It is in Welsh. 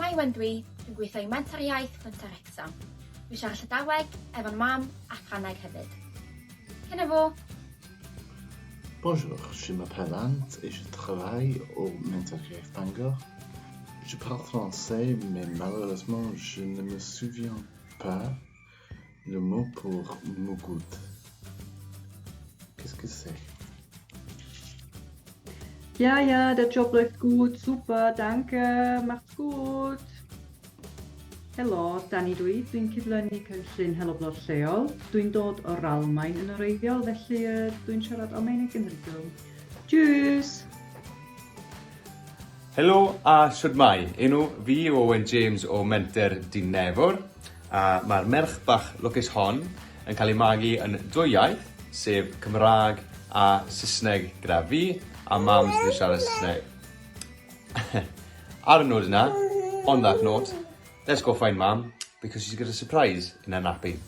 Maïwen dwi, dwi'n gweithio i Menter Iaith Menter Wrecsam. Dwi'n siarad Llydaweg efo'n mam a Ffrangeg hefyd. Kenavo! Bonjour, je m'appelle Ant et je travaille au Menter Iaith Bangor. Je parle français, mais malheureusement, je ne me souviens pas le mot pour mwgwd. Qu'est-ce que c'est? Ja, ja, der Job läuft gut, super, danke, macht's gut. Helo, Dani dwi, dwi'n cydlynu cynllun Helo Blod Lleol. Dwi'n dod o'r Almaen yn wreiddiol, felly uh, dwi'n siarad Almaeneg yn rhugl. Tschüss! Helo a shwdmai, enw fi yw Owen James o Menter Dinefwr a mae'r merch bach lwcus hon yn cael ei magu yn dwy iaith, sef Cymraeg a Saesneg gyda fi a mam sydd yn siarad Saesneg. Ar y nod yna, on that note, let's go find mam because she's got a surprise in her nappy.